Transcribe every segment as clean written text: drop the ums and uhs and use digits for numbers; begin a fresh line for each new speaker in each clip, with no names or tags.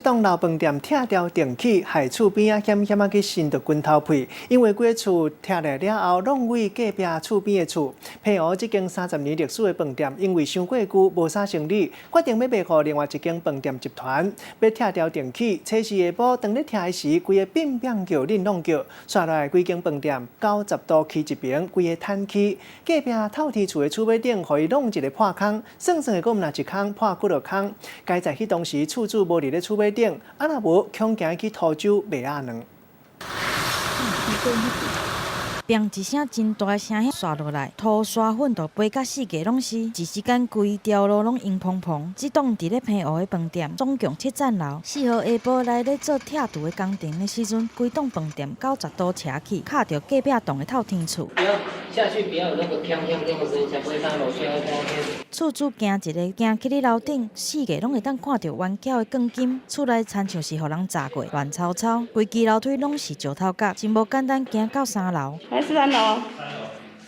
棟老飯店拆掉重起，害厝邊仔險險仔去伸著拳頭屁，因為規个厝拆落了後，攏為隔壁厝邊的厝。澎湖這間30年歷史的飯店，因為傷過舊，無啥生理，決定欲賣予另外一間飯店集團。欲拆掉重起，初四下晡當咧拆的時，規个變變叫、振動叫，紲落來規間飯店90度起一爿，規个癱去。隔壁透天厝的厝尾頂，予伊弄一个破空，算算的閣毋若一空，破幾落空。佳哉彼當時厝主無佇咧厝尾頂，啊若無恐驚去塗州麥仔卵。
砰一聲真大的聲響紲落來，塗沙粉都飛甲四界攏是，一時間規條路攏黃蓬蓬。這棟佇咧澎湖的飯店總共七層樓，4號下晡來咧做拆除的工程的時陣，規棟飯店90度斜去，敲著隔壁棟的透天厝。
不要下去，不要有那個鏘鏘鏘的聲音，才不會讓樓下會聽見。
厝主行一个行去咧樓頂，四界攏會當看著彎翹的鋼筋，厝內親像是予人炸過，亂糟糟，規支樓梯攏是石頭角，真無簡單行到三樓。
還是三樓，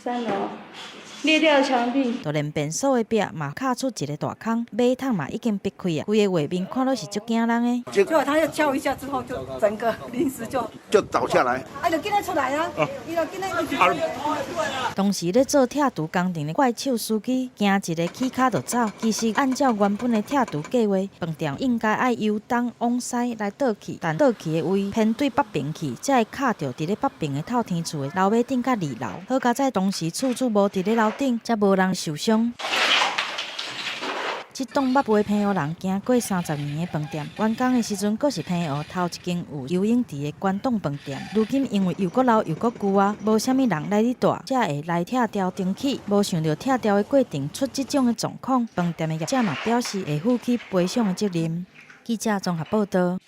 三樓裂掉牆壁，
就連便所的壁嘛敲出一个大空，馬桶嘛已經癟開啊，規个畫面看落是足驚人的。
結果他又敲一下之後，就整個臨時就
就倒下來。
啊，就緊來出來啊！伊就緊來一直。
當時咧做拆除工程的怪手司機，行一个起跤就走。其實按照原本的拆除計劃，飯店應該愛由東往西來倒去，但倒去的位偏對北邊去，才會敲著佇咧北邊的透天厝的樓尾頂佮二樓。好佳哉當時厝主無佇咧樓頂，才無人受傷。這棟捌陪澎湖人行過30年的飯店，完工的時陣，閣是澎湖頭一間有游泳池的關棟飯店。如今因為又閣老又閣舊啊，無啥物人來咧蹛，才會來拆掉重起。無想著拆掉的過程出這種的狀況，飯店的業者嘛表示會負起賠償的責任。記者綜合報道。